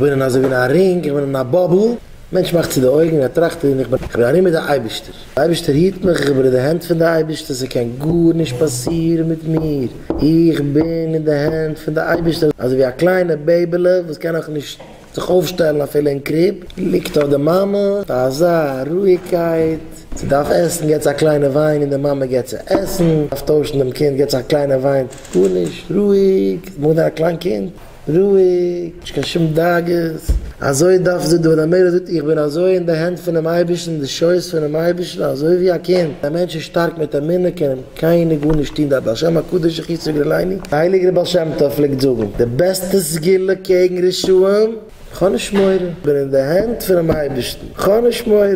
איך בין אין אזוי ווי אין א רינג, איך בין אין א bubble. מענטש מאכט צו די אויגן און ער טראכט און איך בין ארום מיט די אייבערשטער, די אייבערשטער היט מיך, איך בין אין די הענט פון די אייבערשטער, ס'קען גארנישט פאסירן מיט מיר, איך בין אין די הענט פון די אייבערשטער, אזוי ווי א קליינע בעיבעלע וואס קען נאך נישט זיך אויפשטעלן אפילו אין crib, ליגט אויף די מאמע מיט אזא רואיגקייט, זי דארף עסן געט זי א קליינע וויין און די מאמע געט צו עסן, דארף טוישן דעם קינד געט זי א קליינע וויין, גארנישט, רואיג, מ'האט א קליין קינד. רואיג, נישט קיין שום דאגות, אזוי דארף זיך דוד המלך זאגט, איך בין אזוי אין די הענט פונעם אייבערשטן, אין די שויס פונעם אייבערשטן, אזוי ווי א קינד, א מענטש איז שטארק מיט אמונה קען אים קיינער גארנישט טון, דער בעל שם הקדוש זכותו יגן עלינו, דער הייליגער בעל שם טוב פלעגט זאגן, די בעסטע סגולה קעגן רשעים, כ'האב נישט מורא, כ'בין אין די הענט פונעם אייבערשטן, כ'האב נישט מורא.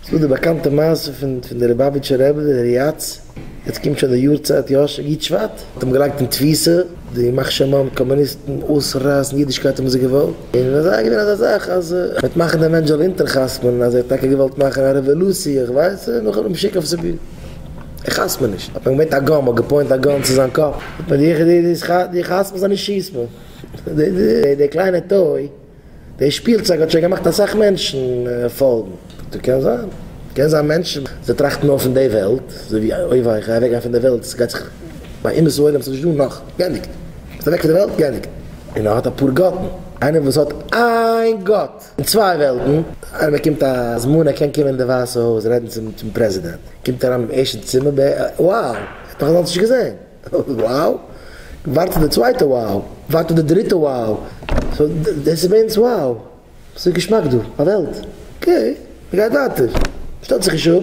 ס'איז דא די באקאנטע מעשה פון פון די ליובאוויטשער רבי דער ריאץ, יעצט קומט שוין די יארצייט יא י' שבט, האט אים געלייגט אין תפיסה, די ימח שמם קאמוניסטן אויסרייסן אידישקייט האבן זיי געוואלט, און אזוי איז געווען אזא זאך אז מ'וועט מאכן דער מענטש זאל אונטערחתמ'נען אז ער האט טאקע געוואלט מאכן א רעוואלוציע, איך ווייס, נאך אים שיקן אויף סיביר, איך חתמ'ע נישט, האט מען געברענגט א gun, מ'האט גע point א gun צו זיין קאפ, זאגט מען די חתמ'סט אנישט שיסט מען, די קליינע toy. די שפילצייג האט שוין געמאכט אסאך מענטשן פאלגן. קען זיין. קען זיין מענטשן זיי טראכטן נאר פון די וועלט, אזוי ווי אוי וויי איך גיי אוועק גיין פון די וועלט, ס'גייט זיך ביי אומות העולם ס'נישט דא נאך, גענדיגט. ביסט אוועק פון די וועלט, גענדיגט. און ער האט אפאר גאטן. איינער וואס האט איין גאט אין צוויי וועלטן. איינער באקומט א הזמנה ער קען קומען אין די ווייסע הויז רעדן צום פרעזידענט. קומט אריין אינעם ערשטן צימער, wow! ער האט נאך אזאנס נישט געזען. wow! ווארט אויף די צווייטע wow! ווארט אויף די דריטע wow! so דאס איז ביי אונז wow! ס'איז געשמאק דא, א וועלט! okay, מ'גייט ווייטער, מ'שטעלט זיך נישט אפ,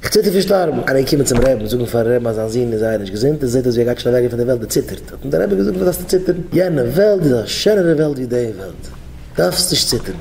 איך ציטער פון שטארבן! איינער געקומען צום רעבן זאגן פארן רעבן אז זיין זון איז זייער נישט געזונט און זעט אויס ווי ער גייט שוין אוועקגיין פון די וועלט ער ציטערט, האט אים דער רבי געזאגט וואס דארפסטו ציטערן? יענע וועלט איז א שענערע וועלט ווי די וועלט, דארפסט נישט ציטערן.